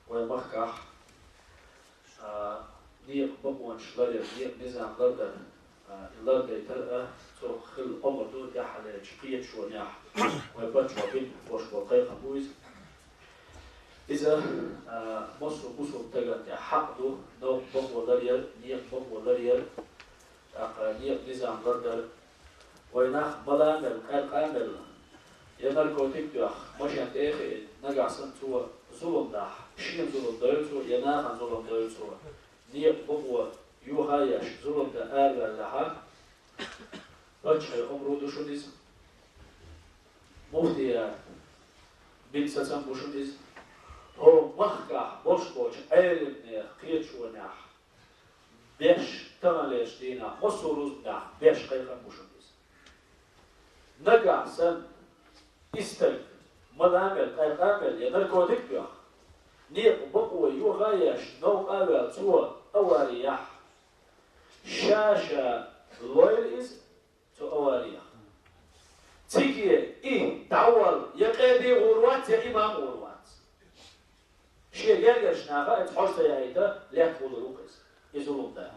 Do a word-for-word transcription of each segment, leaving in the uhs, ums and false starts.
Вайн махкахь, а, некъа бакъонаш ларъяр, некъа низам лардар, а, и лардайтар а, цо хилла омра ду тӀаьххьарчу кхеташонехь, вайн паччахьо бина бош болу кхайкхам бу иза. Иза, а, массо а бусулба стагана тӀехь хьакъ ду, новкъа бакъо ларъяр, некъа бакъо ларъяр, тӀаккха некъа низам лардар. Вайн нах мала мел, къаьркъа мел, я наркотик доьху, машен тӀе а хиъна, нагахь санна цо зулам дахь, шена зулам дойла цо, я нахана зулам дойла цо, некъа бакъо юха а еш, зулам дан араваьллехь, паччахьан омра ду шуна иза. Муфтият бина сацам бу шуна иза. ХӀокху махкахь болуш болчу Ӏеламнехан кхеташонехь беш, таханлерчу дийнахь массо а рузбанехь беш кхайкхам бу шуна иза. Нагахь санна и стаг мала мел, къаьркъа мел я наркотик доьху, некъа бакъо юха а еш, новкъа а ваьлла цо авари яхь, ша-ша лойла иза цу аварех. Циге и дӀаволла я къеди гӀур вац, я имам гӀур вац. Шен гергарчу наха иза хьожа ца яийта, лаьтта гӀур ву иза, и зулам да.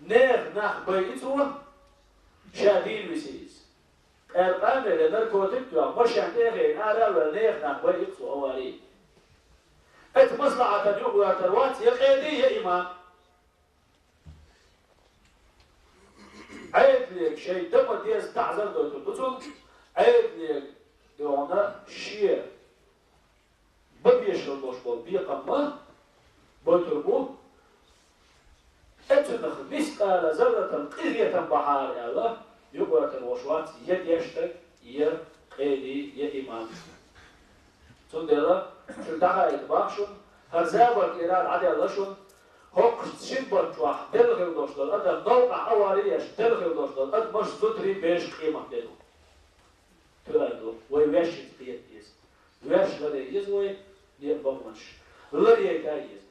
Нехан нах байи цо, ша дийна виси иза. Къаьркъа мел я наркотик доьху, машен тӀе а хиъна, ара а ваьлла, нехан нах байи цо авари. Оцу маслахьатана юкъагӀертар вац я къеди, я имам. Ӏедале шайн дан ма-дезза таӀзар дойтур ду цунна, Ӏедале дуьхьал шен бан беш хила болуш болу бекхам ма бойтур бу, оцунах мискъала зарратал къинхетам бахьара аьлла, юкъагӀертар волуш вац я дешна стаг, я къеди, я имам. Цундела шуна дӀахаийта боху шуна, хӀара забар тӀера дӀаделла шуна, хӀокхуш шина барт чохь делла хила долуш долу адам, новкъахь авари еш делла хила долуш долу адамаш зударий, бераш къематде ду. Туьар ду, вай ваьшшинца кхета деза. Ваьш ларъян еза вай, некъа бакъонаш ларъяйта а еза.